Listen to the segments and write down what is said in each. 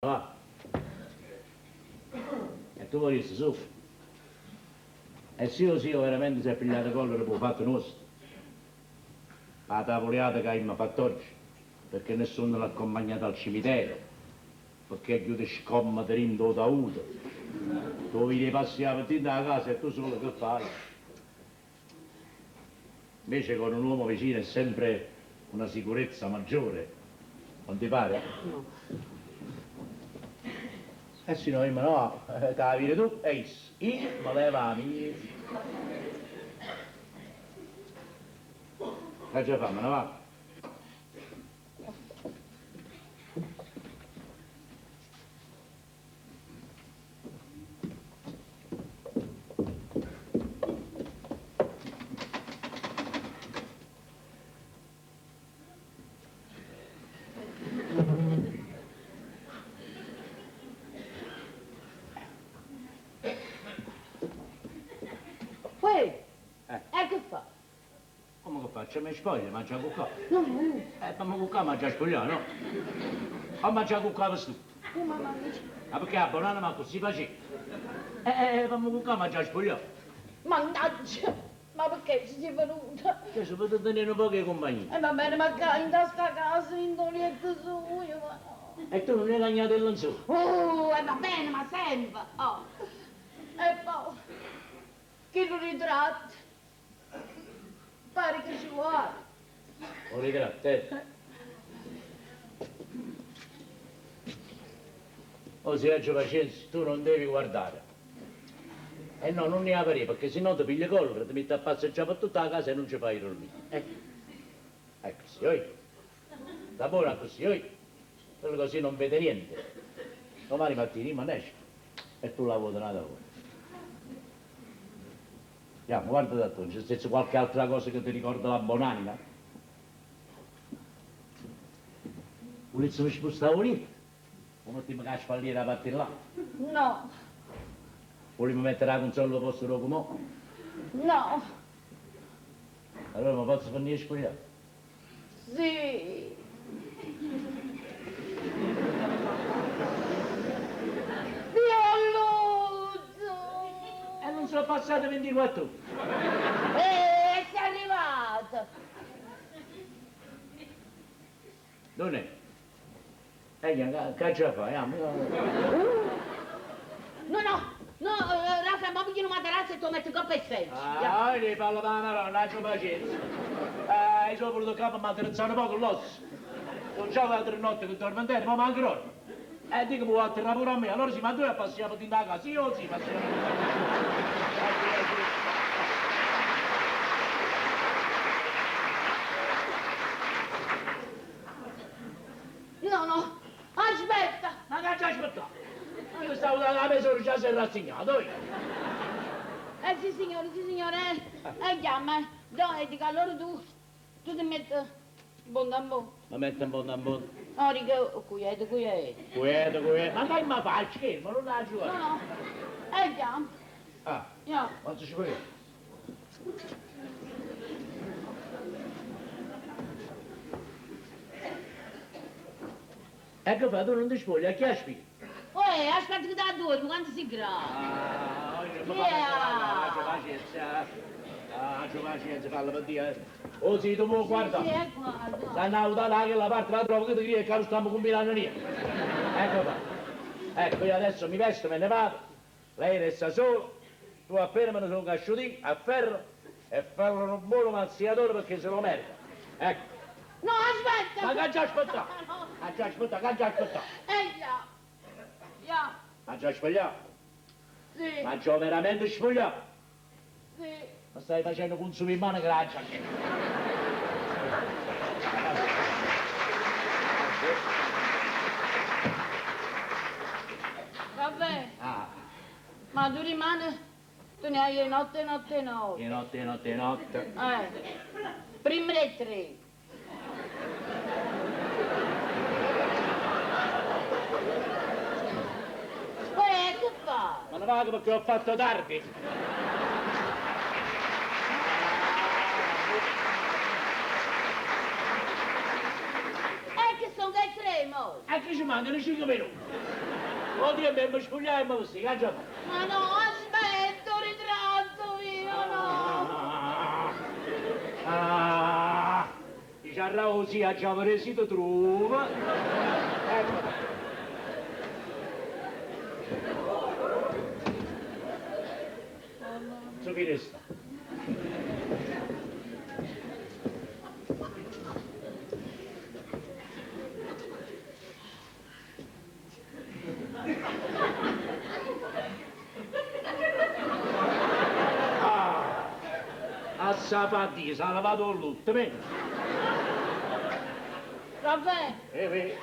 Va. E tu vorresti su. E sì o sì, veramente si è pigliato collera per il fatto nostro. La tavoliata che abbiamo fatto oggi, perché nessuno l'ha accompagnato al cimitero, perché chiude scomma dentro tauto. Tu vedi passare dentro la casa e tu solo che fai? Invece con un uomo vicino è sempre una sicurezza maggiore, non ti pare? No. Eh sì, no, io no, te la vedi tu e io, io mi levo la mia. Che ce fa, me ne va? Uè, Eh. e che fa? Come che faccio? Mi spoglio, mangio a cuccà. No, Ma cuccà mangia a spogliare, no? O mangia a cuccà vestito. oh, mamma mia. Ma perché a Bonanna ma così faceva? Fammi cuccà, mangia a spogliare. Mannaggia, ma perché ci sei venuta? Che si potete tenere un po' di compagnia. E va bene, ma qua in sta casa, in letto suo, ma no. E tu non hai cagnato il lenzuolo. Oh, e va bene, ma sempre. Oh. E poi, chi lo ritratto? Pare che ci vuole. O ritratto, eh? Oh, se oggi pazienza, tu non devi guardare. E no, non ne apri, perché se no ti piglia collera, ti metti a passeggiare per tutta la casa e non ci fai dormire. Ecco. Ecco, sì, oi. Da buona così, oi. Quello così non vede niente. Domani mattina io esce e tu la vuoi un'altra volta. Andiamo, guarda da tu, c'è c'è qualche altra cosa che ti ricorda la Bonanna? Volessimo spostare lì? O mettiamo che la spalliera a parte là? No, Vogliamo mettere la console al posto del comò? no, Allora mi posso finire a spogliare? sì. Dio E non sono passate 24 ore. Sei arrivato. Non è? Eh, che ce la fai? Andiamo. No, no, no, Raffaele, ma pigli una materasso e tu metti coppa e seggi. Ah, io ne parlo per la Madonna, non pazienza. Io sono venuto qua per materazzare poco l'osso. Non c'è l'altra notte che dormo in terra, ma manco dormo. E dico, mi vuoi atterrare pure a me. Allora sì, ma tu passiamo in casa? Sì o sì, passiamo. No, no, aspetta. Ma che ci aspettato? Io stavo dalla mezz'ora già si è rassegnato, io. Sì signore, sì signore, chiama, eh. No, e dico, allora tu ti metti buon tambò. Mi metto un po' tambò. No, dico, quiete, quiete. Quiete, quiete. Ma che mi fa il schermo, non la giù. No, no, chiama. Ah, Yeah. quanto ci vuole? Ecco fa, tu non ti spogli, a chi aspiri? Uè, aspetta che da due, quanto si grava? Ah, oggi mi Yeah. fa pazienza. Ah, c'ho pazienza, falla per dire. Oh sì, tu puoi guarda. Sì, sì, guarda. Stanno da quella parte, la trovo che ti credi che non stiamo combinando niente. Ecco qua. Ecco, io adesso mi vesto, me ne vado. Lei resta sola. Tu appena me ne sono casciuto, afferro e farlo un buono mazziatore perché se lo merita. Ecco. No, aspetta! Ma che già aspettato? No. Ha già aspettato, che ha già aspettato? Ya. Ya, Ma già spogliato? sì, Ma già veramente spogliato? sì. Ma stai facendo consumo in mano che la giacchetta. Vabbè, Ah, ma tu rimani, tu ne hai notte, notte, notte. che notte, notte, notte. Prima le 3. Uè, che fa? Ma non vado perché ho fatto tardi. Che sono le 3, mo. A chi ci mancano 5 minuti? O tempo e mi spogliare e mi vestire, che già fa? Ma no, aspetta, un ritratto mio, no! Ah, dice a Rausi, a già si ti trova. Ecco. Su chi resta? Ah, a sa fa Dio, si è lavato il lutto, vedi? Vabbè, Eh,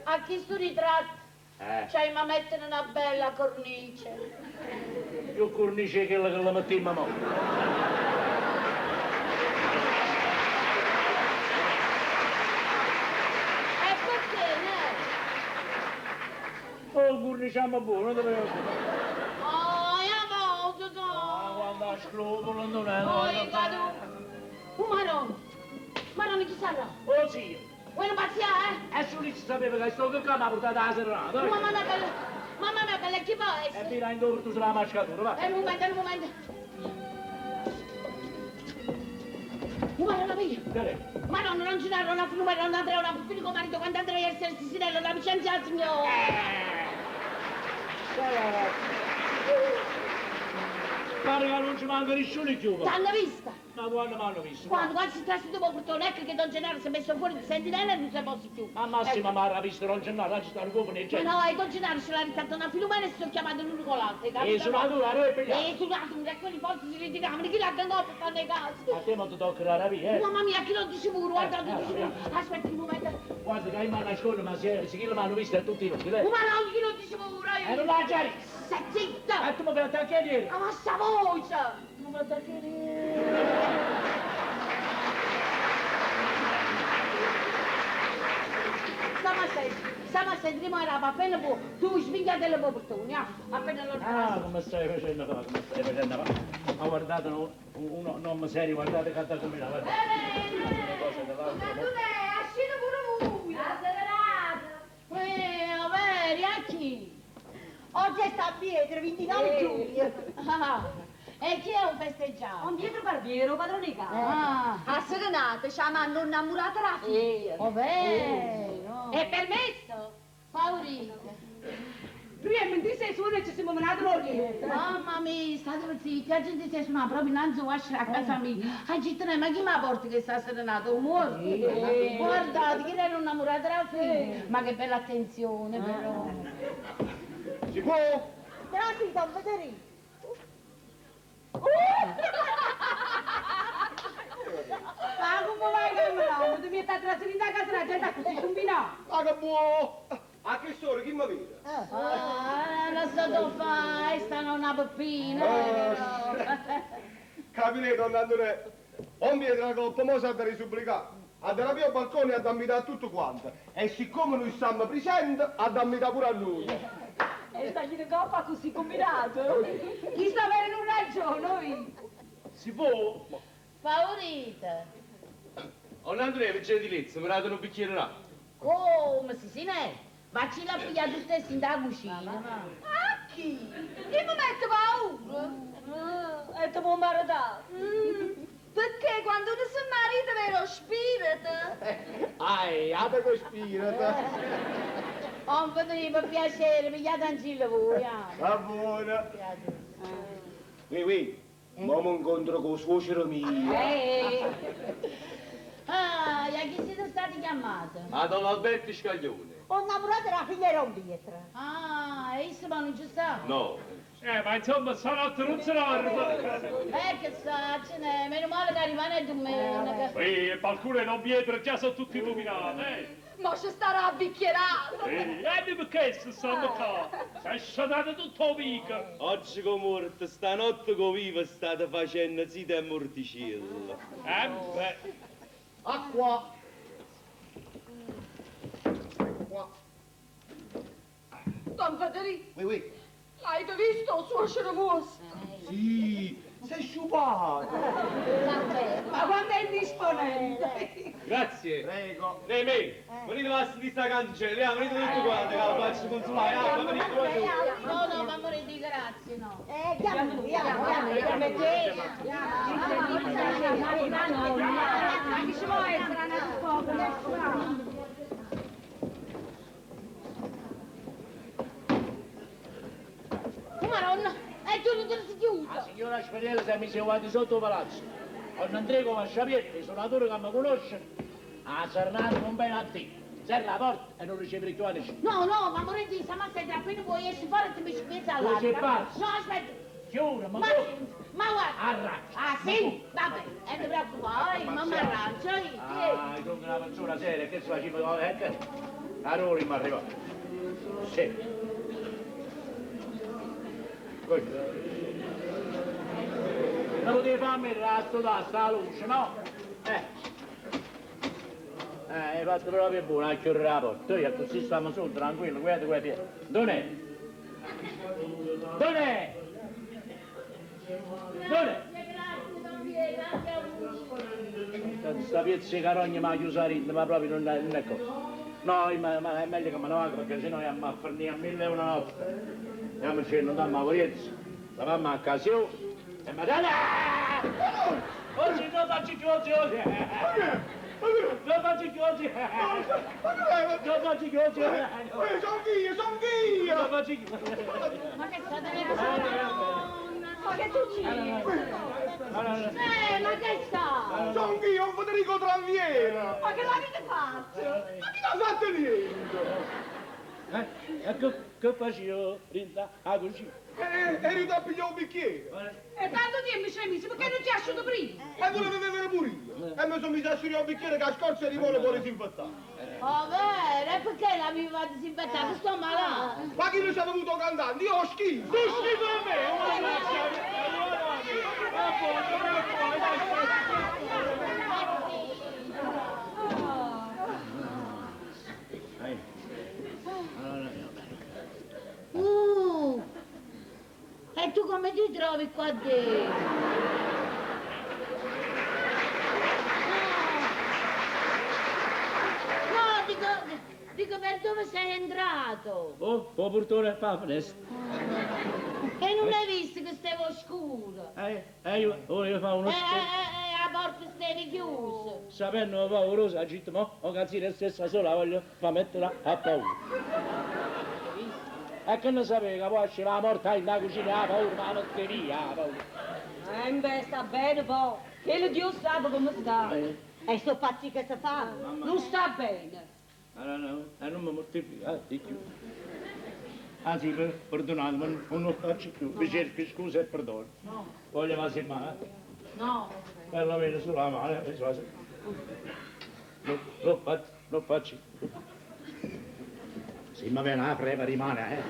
a chi sto ritratto? Eh. C'hai ma mettere una bella cornice. Io cornice quella che la mettiamo mo. E perché, ne? Oh, corniciamo buono, non dovevo. Oh, io voglio, Ah, no! quando a scrupolo non è. Oh, io cado. Oh, Marone! Marone, chi sarà? Oh, sì. Vuoi non pazziare, eh? E su lì si sapeva che sto che qua mi ha portato la serrata. Oh, mamma mia, bella! Mamma mia, bella, chi può E essere? fino in dove tu sulla mascatura, va. Un momento, un momento. Oh, Marone, via! Che Marone, non ci dare una numero, non Andrea, una figlio con marito, quando Andrea essere Sisinello, la licenza al signore! Pare che non ci manca nessuno più. ma. T'hanno vista? Ma quando mi hanno visto? Quando si è trasito portone, ecco che Don Gennaro si è messo fuori di sentinella e non si è mosso più. Ma Massimo mi ha visto non c'è nada, ci sta il cofano e Ma gente. no, e Don Gennaro ce l'ha ritratto una filumena e si sono chiamato l'uno con l'altro, hai capito? E sulla tua, noi pigliamo. E sulla tua, e quelli forti si litiravano, chi l'ha gangato per fare case? A te non ti tocca la via, eh? Mamma mia, chi lo dice pure, guarda, lo dice Eh, pure. Aspetta un momento. Guarda che io mi nascondo, ma se, se chi mi hanno visto è tutti inutili, eh? Ma no, chi lo dice pure? E non la già Stai zitta! E tu mi fai attaccare ieri? Ammassa voce! Tu mi fai attaccare ieri? Stiamo a sentire, stiamo a sentire, ma era appena può. Tu svigliate le portone, appena lo Ah, come stai facendo qua, come stai facendo qua? Ma guardate, un, un, un uomo serio, guardate che come la guardate. Una cosa dell'altra. Ma tu è uscito pure voi! La serata! Veri, a chi? Oggi è San Pietro, 29 giugno. Ah, e chi è un festeggiato? Un Pietro Barbiero, padrone di casa. Ah, A serenata ci hanno innamorata la figlia. oh, vero. È permesso? Favorite. Prima mentre sei suona ci siamo menati morire. Mamma mia, state zitti, la gente si suona proprio innanzi a casa mia. Ah, gente, ma chi mi porta che sta serenata? Un morto? Guardate, chi era innamorata della figlia? Ma che bella attenzione, però. Si può? Però si Don Federico. Ma come vai camminando? Tu mi stai trasferendo a casa la gente così combinata. Ma che buo! A che sole, chi mi vede? Ah, non so dove fai, stanno una peppina. Ah. Capire, don Andrea, on viene la colpa, mo sa da risupplicare. A dare via al balcone e ad ammitare tutto quanto. E siccome noi siamo presenti, ad ammitare pure a lui. E sta in coppa così combinato. Chi sta avendo un ragione, noi? Si può? Favorite. Oh, Andrea, per gentilezza, mi date un bicchiere d'acqua. Come si si ne? Vacci la piglia tu stesso in da cucina. A chi? Io mi metto paura. E ti può maritare. Perché quando uno si marita vero spirito. Ai, apre con spirito. Oh, Federico, per piacere, pigliate ancilla voi. ah. Va buona. Oui, oui. Mo mi incontro con suocero mio. Eh, Ah, e a chi siete stati chiamati? A Don Alberto Scaglione. Ho innamorato la figlia era un Pietro. Ah, e ma non ci sta? No. Ma insomma, stanotte non se dorme. Che sa, ce n'è, meno male che rimane domenica. Sì, e balcone non Pietro già sono tutti illuminati, eh. Ma ci starà bicchierato. Sì, e perché se stanno qua? Si è sciatato tutto mica. Oggi con morto, stanotte con vivo state facendo zita e morticello. Beh. Acqua. Acqua. Don Federico, Oui, oui. l'hai visto il suocero vostro? Sì, sei sciupato. Ma quando è indisponente? Grazie. Prego. Ne me, venite a sentire sta canzoncella, venite tutti quanti, che la faccio consolare, ah, venite quanti. No, no, ma amore di grazie, no. Chiamo, chiamo, Ma chi ci vuole essere una poco? Oh, Madonna, e tu non te lo sei chiuso. La signora Spinelli si è messa avanti sotto il palazzo. Con Andrea come Sciapietti, i suonatori che mi conoscono, a Sarnano non bene a te. Serra la porta e non riceve più a nessuno. No, no, ma amore di ma stai appena vuoi esci fuori e ti metti in mezzo Tu sei all'altra. pazzo. No, aspetta. Chiude, ma Ma, tu... ma guarda. Arrangia. Ah, sì? Vabbè, e ti preoccupare, ma mi arrangio io. Ah, sono una persona seria, che si faceva... Eh, che... Allora mi arriva. Sì. Poi. Non potevi farmi il rasto da sta luce, no? Hai fatto proprio buono a chiudere la porta. Io così stiamo su, tranquillo, guarda qua piede. Dov'è? Dov'è? Dov'è? Grazie, don Pietro, anche a voi. Sta piezza di carogna mi ha chiuso la rete, ma proprio non è cosa. No, ma è meglio che me ne vado perché sennò andiamo a fornire a mille e una notte. Andiamo a non dammo a Vorezza, la mamma a casa e mi dà... Oggi non faccio più oggi, oggi! Non faccio più oggi! Non faccio più oggi! Sono io, sono io! Non faccio più! Ma che sta Madonna? Ma che succede? Ma che sta? Sono io, un Federico Tranviera! Ma che l'avete fatto? Ma chi l'ha fatto niente? Che facevo? Rinda, a cucina. Eri da pigliare un bicchiere! E tanto tempo ci hai messo, perché non ti ha asciutto prima? E volevo bevere pure io! E mi sono messo a asciugare un bicchiere che a scorza di limone poi disinfettare! Oh, vero, e perché l'aveva disinfettato? Sto malato. Ma chi non ci ha bevuto cantando? Io ho schifo! Tu schifo a me! E tu come ti trovi qua dentro? No, dico per dove sei entrato? Oh, può portare la finestra. E non hai visto che stavo oscuro? Io volevo fare uno scherzo. La porta stava chiusa. Sapendo paurosa, ha detto, ma ho cazzino stessa sola, voglio far mettere a paura. E che non sapeva che poi c'era la morta in la cucina, la paura, ma la notte via, la paura. Beh, sta bene poi. Che Dio sa come sta. E sono pazzi che si fanno. Non sta bene. No, no, non mi mortifica, di più. Anzi, perdonatemi, non lo faccio più. Mi cerco scusa e perdono. No. Voglio la mano? No. Perlomeno sulla mano, Lo faccio, lo faccio. Sì, ma viene la freva rimane, eh.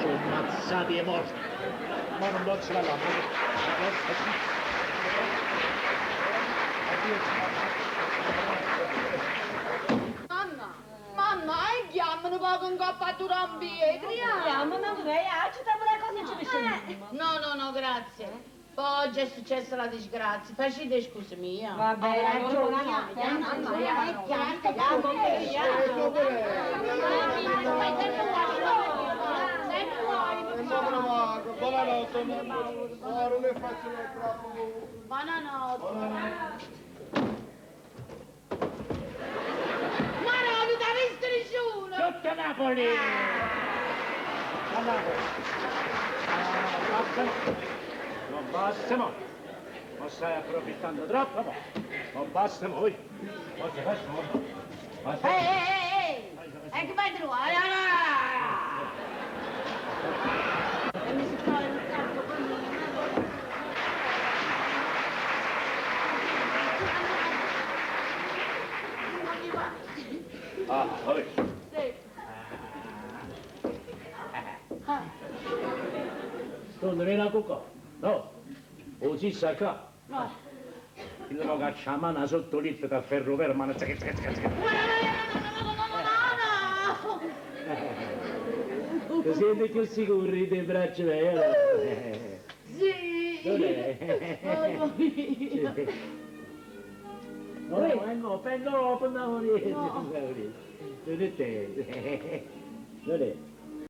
Sono ammazzati e morti. Ma non posso parlare. Mamma, mamma, e chiamano poco in coppa a Duran Pietro. Chiamano, ci stiamo una cosa e ci viciniamo. No, no, no, grazie. Poi oggi è successa la disgrazia. Facete scusa mia. Vabbè, Hai ragione, Buonanotte, mamma. No, non è facile troppo. Buonanotte. Ma no, non ti ha visto nessuno. Tutta Napoli! A Napoli. Basta. Non basta, mo. Ma stai approfittando troppo, mo. Non basta, mo. Oggi faccio, mo. Basta. Ehi, ehi, ehi! E che vai a trovare? E mi si trova il campo con me. Ah, vabbè. Sì. Tu non vieni a cucca? No. O si sa qua. No. Io non caccio la mano sotto il letto da ferro vero, ma non no, no, no, no, no, no. Ti senti più sicuro dei braccia vero? Sì. Non è? Mamma mia. No, no, vengo, vengo, non è te. Non è.